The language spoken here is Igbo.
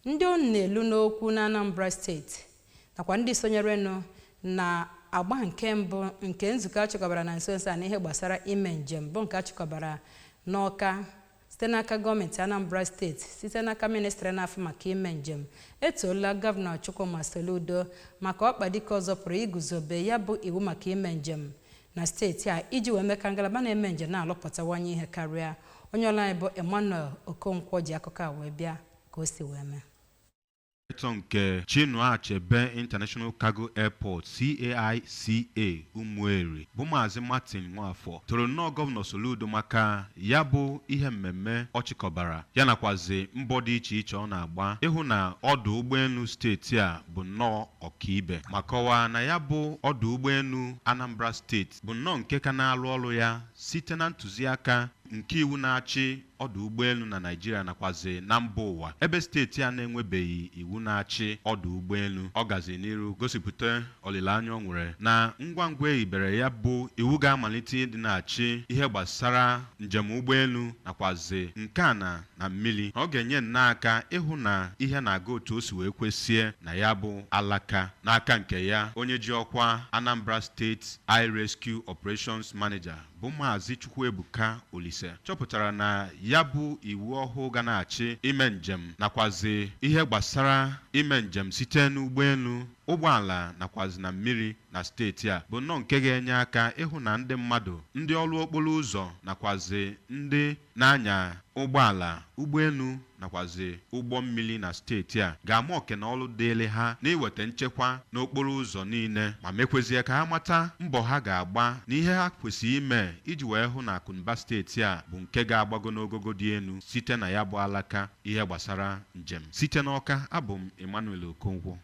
Ndị ọ na-elu n'okwu na Anambra Steeti nakwa ndị sonyerenụ na agba nke mbụ nke nzukọ achịkọbara na nso nso a n'ihe gbasara ime njem, bụ nke achịkọbara n'Ọka site n'aka gọọmenti Anambra Steeti site n'aka ministrị na-afụ maka ime njem, etoola Gọvanọ Chukwuma Soludo maka ọkpa dike ọzọ pụrụ iguzobe ya bụ iwu maka ime njem na steeti a, iji wee mee ka ngalaba na-eme njem na-alụpụtawanye ihe karịa. Onye ọrụ anyị bụ Emmanuel Okonkwo ji akụkọ a wee bịa ka o si wee mee. Director nke Chinua Achebe International Cargo Airport, CAICA Umueri, bụ Maazị Martin Nwafọ, toro nnọọ Gọvanọ Soludo maka ya bụ ihe mmemme ọ chịkọbara, ya nakwazi mbọ dị iche iche ọ na-agba ịhụ na ọdụ ụgbọelu steeti a bụ nnọọ ọkaibe, ma kọwaa na ya bụ ọdụ ụgbọelu Anambra Steeti bụ nnọọ nke ka na-arụ ọrụ ya site na ntụziaka nke iwu na-achị ọdụ ụgbọelu na Naịjirịa nakwazi na mba ụwa, ebe steeti a na-enwebeghị iwu na-achị ọdụ ụgbọelu. Ọ gazi n'iru gosipụta olileanya o nwere na ngwa ngwa ehibere ya bụ iwu ga-amalite ịdị na-achị ihe gbasara njem ụgbọelu nakwazi nke a na mmiri, na ọ ga-enye nnọọ aka ịhụ na ihe na-aga otu o si wee kwesie na ya bụ alaka. N'aka nke ya, onye ji ọkwa Anambra State Air Rescue Operations Manager, bụ Maazị Chukwuebuka Olise, chọpụtara na ya bụ iwu ọhụụ ga na-achị ime njem nakwazi ihe gbasara ime njem site n'ụgbọelu, ụgbọala nakwazi na mmiri na steeti a bụ nnọọ nke ga-enye aka ịhụ na ndị mmadụ, ndị ọrụ okporo ụzọ nakwazi ndị na-anya ụgbọala, ụgbọelu nakwazi ụgbọ mmiri na steeti a ga-ama oke na ọrụ dịịrị ha n'iweta nchekwa n'okporo ụzọ niile, ma mekwezie ka ha mata mbọ ha ga-agba na ihe ha kwesịrị ime iji wee hụ na akụnụba steeti a bụ nke ga-agbago n'ogogo dị elu site na ya bụ alaka ihe gbasara njem. Site n'Ọka, abụ m Emmanuel Okonkwo.